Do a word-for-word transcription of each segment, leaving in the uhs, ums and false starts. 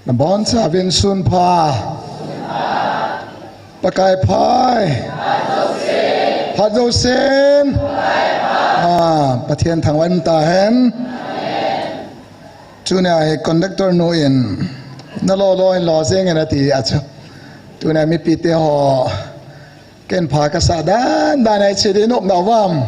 Nabonchauvin sunpha. Pakai phai. Phat jousen. Ah, Pathen thangvah in tahen. Tunia hi conductor nu in, nalo lo in lo jeng in ati a chu. Tunia mipite ho. Ken pha kasah dan dan a iche ding nopna uvam?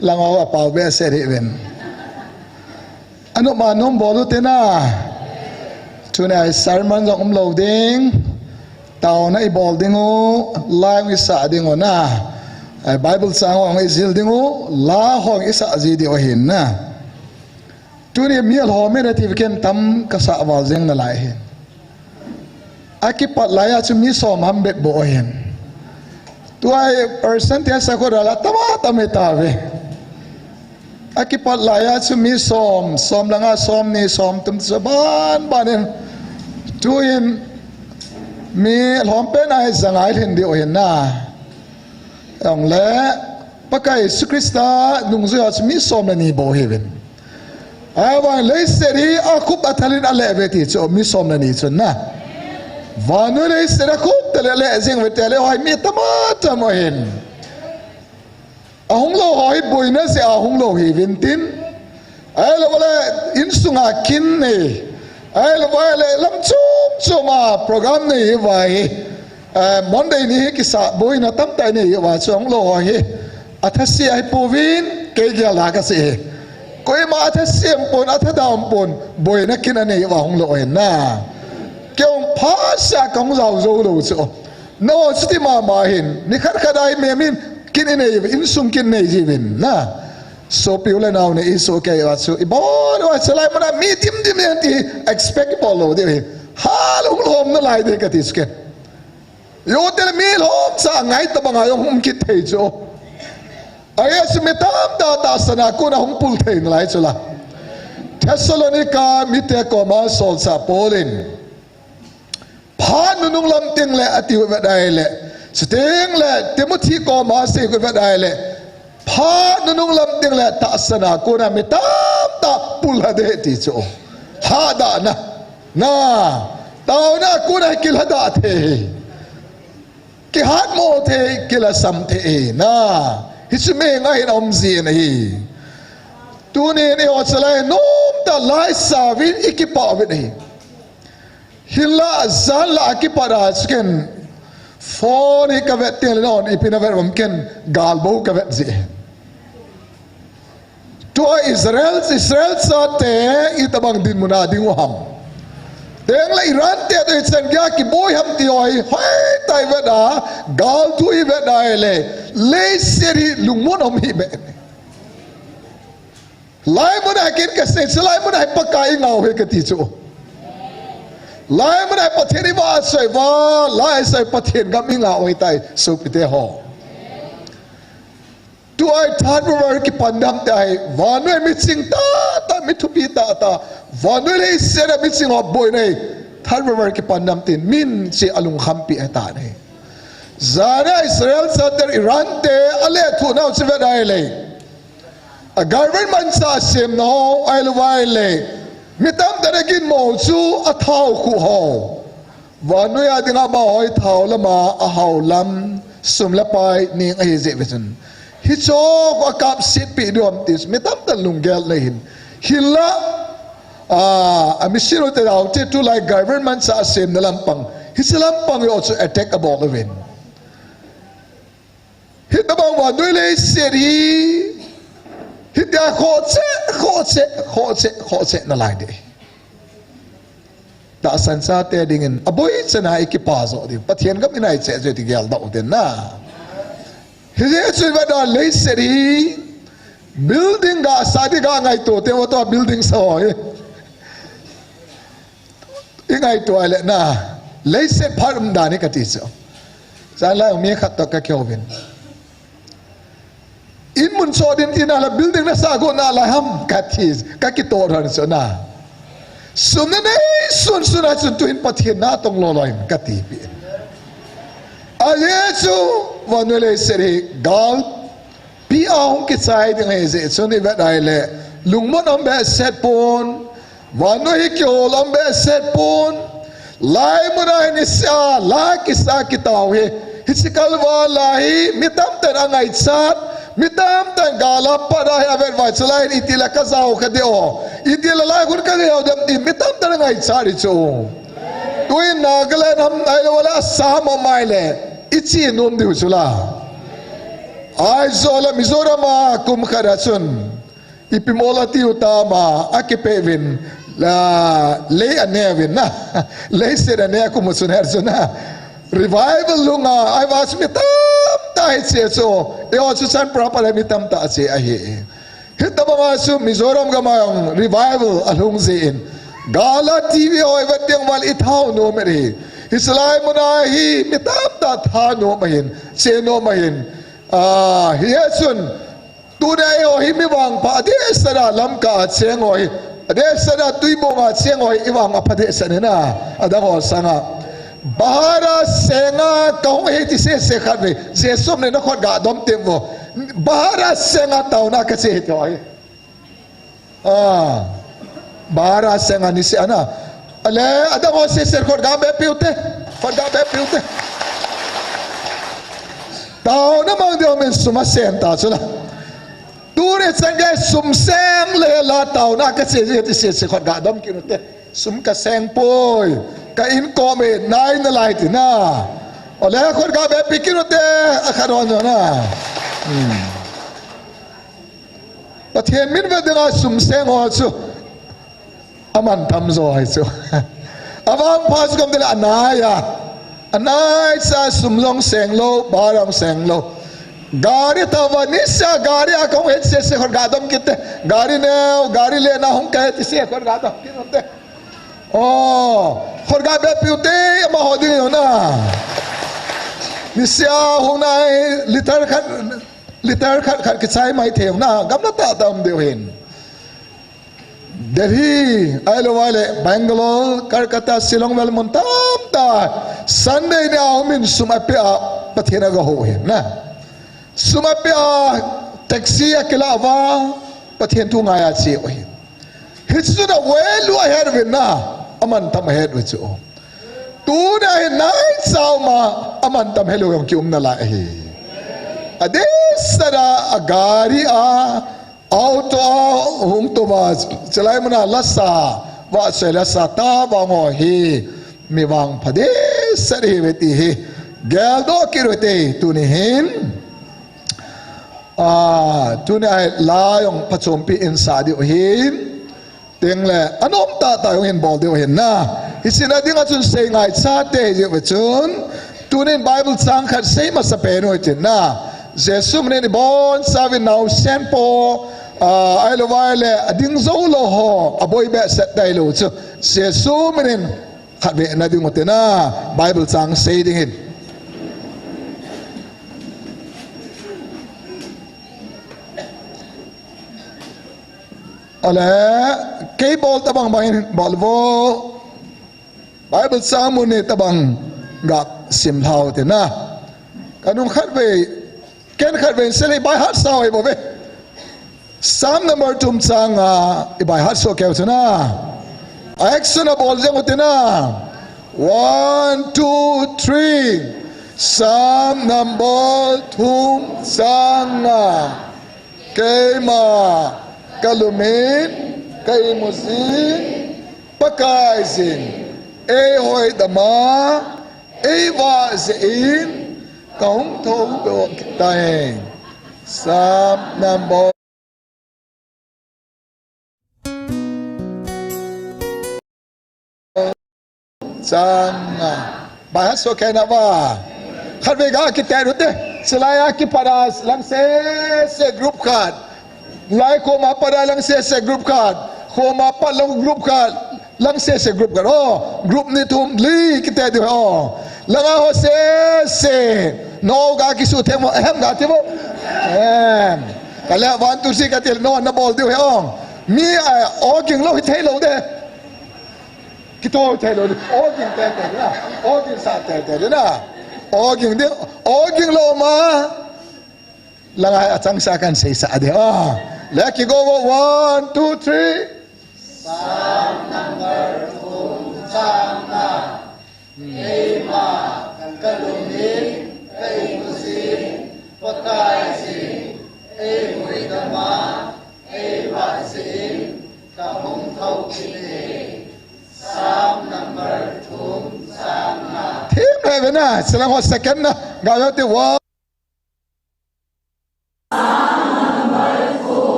Lang ho apao behseh hih uvin. Anop ma nom bol u te na. Tunia sermon jong umlou ding. Taona ibol ding u, la jong isah ding u na. Bible chang jong ijil ding u, la jong isah ji ding u ahin na. Tuni mi alhom in ati ken tam kasah val jeng nalai ahin. Akipat lai a chu mi som ham bep bou ahin. Tua hi percentage a kho dal a tam a tam hi tave. Akipat lai a chu mi som, som langa som ni, som thum chu ban ban in. Tuin mi alhom pen a hi ja ngai lhin diu ahin na. Jongle Pakai Jesu Christa nungjui a chu mi som le ni bou ahiuvin. Ahivangin leiset hi akhup athal in aleh uve ti chu mi som le ni chun na. Vannoi leiset akhup tah le aleh jeng uve ti le, hoi mi tam a tam ahin. Ahung lou ho hi boina jeh a hung lou ahiuvin tin. Ahilou le insunga kin nei. Ahilou le lam chom chom a program nei hi uva hi. Eh, Monday ni hi kisah boina tamtah inei uva chu hung lou ho hi. Athase ahi pouvin, kei gel a kasei hi. Koima athase umpon, athada umpon, boina kin anei uva hung lou ahin na. Kei jong phatseh a kahung jao jou lou chu. Nangho chuti mama hin, nikhat khat a hi mi min kin inei, insung kin nei jiuvin na. Sopi u le nao nei isoh kei uva chu, ibon uva chu lai mun a mi dim dim in ti expect ibol lou diu ahi. Hal hung lhom nalai ding kati chu kei. Jou teng le mi lhomcha ngai tabang a jong hung kit thei chu. Ajeh chu mi tamtah tahsan a kona hung pul thei nalai chu la. Thessalonica mite koma solchah Paul in, phat nunung lam teng le ati u vet ahile, chuteng le Timothy koma asei u vet ahile, phat nunung lam teng le tahsan a kona mi tamtah pul lha ding ahi ti chu. Lhadah na. Na, taona a kona hi kilhadah thei. Kihatmo thei, kilhasam thei. Na, hichu mi henga hin aum jin ahi. Tunin eiho chalai nomtah la isah uvin ikipah uvin ahi. Hinla jan la akipat a chu ken phone hi kavet teng le non ipi navet uvem ken gal bou kavet ji. Tua Israel, Israel chate itobang dinmun a ding u ham. Teng le Iran te toh ichan geiya kiboi ham ti ho hi hoitah ivet a, gal thu ivet a ahile, leiset hi lungmon um hih beh. Lai mun a ken kasei chu, lai mun a hi Pakai ingah u ahi kati chu. Lai mun a hi Pathen ivahchoi uva, lai mun a hi Pathen gam ingah u ahitai, sopite ho. Tua hi third world war kipan dam te ahi, vannoi miching tahtah, mi thupi tahtah, vannoi leiset a miching ho boina hi, third world war kipan dam tin, min che alungkhampi ahitan ahi. Jan a Israel chaten Iran te alethuhnau chu vet ahile, a government cha asemnau, ahilou ahile, mi tamtah in aginmo chu athao khu ho. Vannoi a dinga amaho hi thao lama ahao lam, sum le pai neng ahi jeh uve chun, hicheho akapsetpeh diu ham ti chu mi tamtah in lunggel anei hin. Hinla, a, a missionary te dau te tulai government cha asemna lampang, hiche lampang ho chu attack abol uvin. Hitobang vannoi leiset hi, hitia khoh cheh, khoh cheh, khoh cheh, khoh cheh nalai ding. Tahsan chate dingin, aboi chana ikipa joh ding. Pathen gam inai cheh joh ti geldoh u tin na. Hijeh chun vannoi leiset hi, building gasah ding a ngaito te, tua building sa ho hi. Ingaito ahile na, leiset phat umdan hi kati chu. Janlai mi khat toh kakihouvin. In mun choh ding tina la building nasah got nalai ham kati, kakitoh lhon chu na. Sum nanei sun sun a chun tuhin Pathen natong lou lou in katipeh. Ajeh chu, vannoi leiset hi gal Ipi a hung kichai ding ahi jeh chun i vet a ahile, lungmon um behseh pon, vannoi hi kihol um behseh pon, lai mun a hi niseh la kisa kitao hi, hiche kalval a hi mi tamtah in angaichat, mi tamtah in gal a pat a hi avet uva, chulai in itile kajao kha diu, itile lai khun kagel diu ti mi tamtah in angaichat hi chu. Tuin Nagaland ham ahilou le Assam ham ahile, iche nom diu chu la. Aizawl le Mizoram a kum khat a chun, ipi mol atiu tam a, akipeh uvin, la, lei ane uvin na. Leiset ane a kum u chun her chun na. Revival lhung a, ahivang chu mi tamtah hiche chu. Eiho chu Chandpur a pat le mi tamtah che ahi. Hitabang a chu Mizoram gam a jong revival alhung jeh in, gal a T V ho i vet teng uva le i thao nom e hi. Hiche lai mun a hi mi tamtah tha nom ahin, che nom ahin. Ah, hijeh chun, tuni a eiho hi mi vangpha, adehset a Lamka a cheng ho hi, adehset a Tuibong a cheng ho hi, i vang apha dehset in a, adang ho sanga. Bahar a senga kahung ahi ti sese khat ve, Jesu min in nakhut ga dom teng vo. Bahar a senga taona kache hite ho hi. Ah, Bahar a senga niseh a na. Ale, adang ho sese khut ga beh piu te. Khut ga beh piu te. Taona mang diu min sum aseng ta chu la. Tuni chan gei sum seng le la taona kache ji ti sese khut ga dom kit u te. Sum kaseng poi. Ka inkom e nai nalai ti na. Ale khut ga beh pi kit u te. Akhat ho na. Hmm. Pathen min vet dinga sum seng ho chu amantam jo ahi chu. Avangpha chu gam ding le anai a. Anai cha sum jong seng lou, bahar jong seng lou. Gari tah uva niseh a gari a kahung ahi ti sese khut ga dom kit te. Gari neo, gari lena hung kahi ti sese khut ga dom kit u te. Oh, khut ga beh piu te, amaho ding u na. Niseh a hung nai liter khat, liter khat khat kichai mai thei u na, gamla tah tah um diu hin. Delhi, ahilou le Bangalore, Calcutta, Shillong vel mun tamtah, Sunday ni a hung in sum apeh a Pathen aga hou hin na. Sum apeh a taxi akilah uva, Pathen thu ngai a che u hin. Hichun a value ahet uvin na, amantam ahet u chu. Tuni a hi naicha um a, amantam helou jong kium nalai ahi. Adehset a, agari a, auto a hung tou va, chulai mun a lasa, vahchoi lasa tah vang ho hi, mi vangpha dehset ihiuve ti hi geldoh kit u hite tuni hin. Ah, tuni a hi la jong phachompi in sa diu hin. Tengle, anom tahtah jong hin bol diu hin na. Hiche na dinga chun sei ngaichat te hiuve chun. Tunin Bible chang khat sei masapen u hitin na. Jesu min in ibonchauvin naosen po, ah, ahilou le ading jou lou ho, aboi behseh tailou chu. Jesu min in khatvei na ding u hite na. Bible chang sei ding hin. Ale, kei bol tabang bang in bol vo. Bible chang mun ni tabang ga sim lhau hite na. Kanung khatvei, ken khatvei in sei le by heart sa u ahi bou ve. Psalm number thum chang nga, i by heart soh kei u chu na. Action a bol jeng u hite na. One, two, three. Psalm number thum chang nga. Keima kalum in, ka imu jin, Pakaiyin eihoidam a, eivah jeh in, kahung thoudoh kit tai. Psalm number chang nga. By heart soh kei na va. Khatvei ga kitet u hite. Chulai a kipat a lang sese group khat. Lai khoma pat a lang sese group khat. Khoma pat lang group khat. Lang sese group khat. Oh, group ni thum li kitet diu. Oh. Langa ho sese. No ga kisutheng mo. Ahem ga ti mo. Ahem. Kale one, two, three kati no na bol diu he ong. Mi a, o ging lou hi thei lou de. Kito thei lou de. O ging te te na. O ging sa te te na. O ging de. O ging lou ma. Langa achangseh kahin seisah ding. Ah, le kigo vo, one, two, three. Psalm number thum chang nga. Eima kalungin, ka imut jin, Pakaiyin eihuhdam a, eivah jin, kahung thou kit e. Psalm number thum chang nga. Thim lheh ve na, chulang ho second na, ga ve te, one.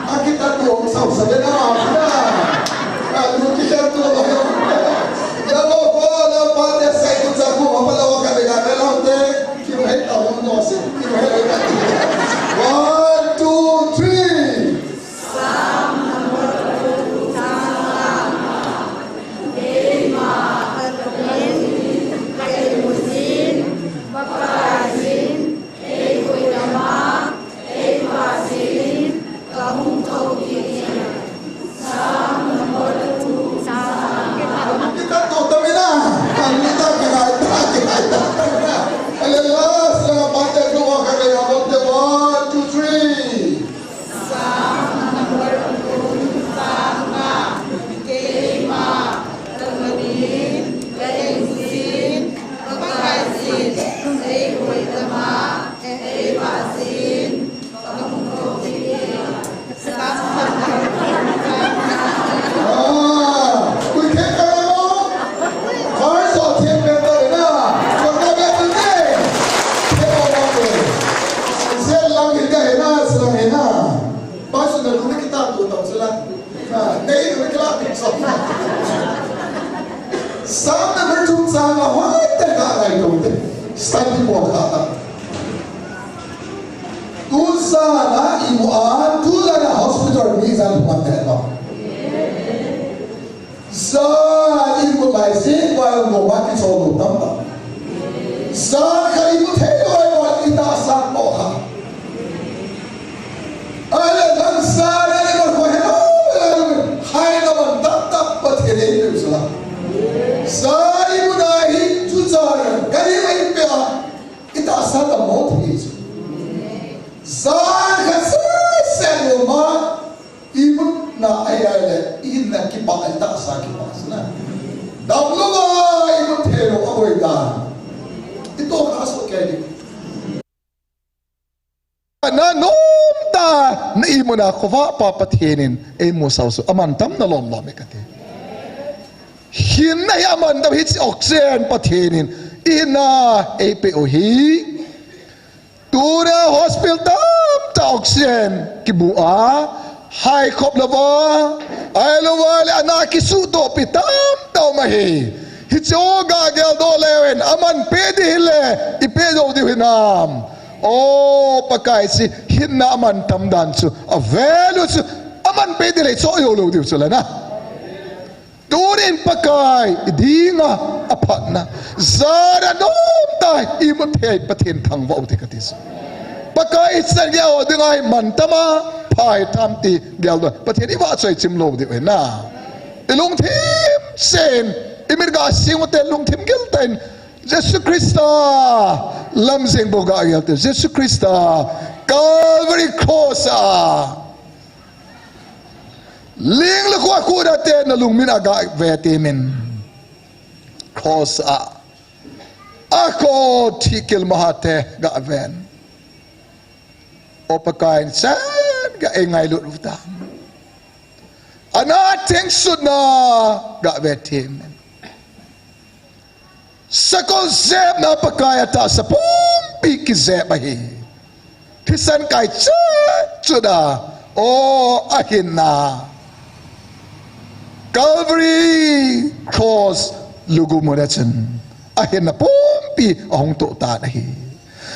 Akitah tu hung sausah le na ma na. Alu kikhen tu lo. Ya lo ko la pa te sai tu cha ku ma pa la wa ka de ga le lo te. Ki ma he ta hung no se. Ki ma he le ka. One, two, three. Kita tu tamina. Kita kita kita. Hallelujah. Selamat pagi, doa kami, abang, one, two, three. Ah, ui, khen ka mo. Verse ho thiem pen ta le na. Ko ta be tu te. Khen ka mo te. Zel lang hi ka he na, zel lang he na. Pastor na lu ni kita tu ta sela. Na, nei lu ni kila tu so. Psalm number thum chang nga hoi te ka ngai tu te. Study mo ka ta. Tu jana imu a, tu jana hospital mi jan phat te ba. Jan imu lai se, kwa mo ba ki so lo tam ba. Jan kha imu thei lo ai mo ita sa ko kha. Ale jan jan imu ko he lo, hai na man tap tap pa the le imu sala. Jan imu na hi tu jan, kali mai pe a. Ita sa ta mo thei chu. Jan kha se se lo ma, imutna ai ai le, ihinna kipa ai ta sa kipa chu na. Dam lo ma, imut thei lo a boi ta. Ito ka so ke ni. Na nom ta, na imutna khovah pa Pathen in eimusah u chu aman tam na lom lom e kati. Hinna hi aman tam hi chi oxygen Pathen in ihinna eipe u hi. Tuna hospital tamtah oxygen kibu a, hai khop lou va, ai lou va le ana kisuhtoh pi tamtah um ahi. Hiche ho ga geldoh leu hen, aman pe ding hile, ipe jou diu hinam. O, Pakai chu, hinna aman tam dan chu, a value chu, aman pe ding le, cho jou lou diu chu le na. Tunin Pakai i dinga a phatna. Jan a nom ta imut thei Pathen thangvah u te kati chu. Pakai i chan gei ho dinga hi man tam a, pha hi tam ti geldoh. Pathen i vahchoi chim lou diu ahi na. I lungthim sen, i mit ga sing u te lungthim gil tah in. Jesu Christa lamjeng bou ga gel te. Jesu Christa Calvary Cross a. Ling le khua khu da te na lungmin a ga ve te min. Cross a. A ko thi kil maha te ga ven. O Pakai in sen ga e ngailut u ta. Ana theng sut na ga ve te min. Sakol jepna Pakai a tahsa pumpi kijep ahi. Thisan kai chet chet a, o, ahinna. Calvary Cross lugum u na chun ahinna pumpi ahung toh tan ahi.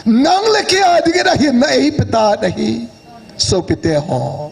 Nang le kei a dingin ahinna eipe tan ahi. Sopite ho.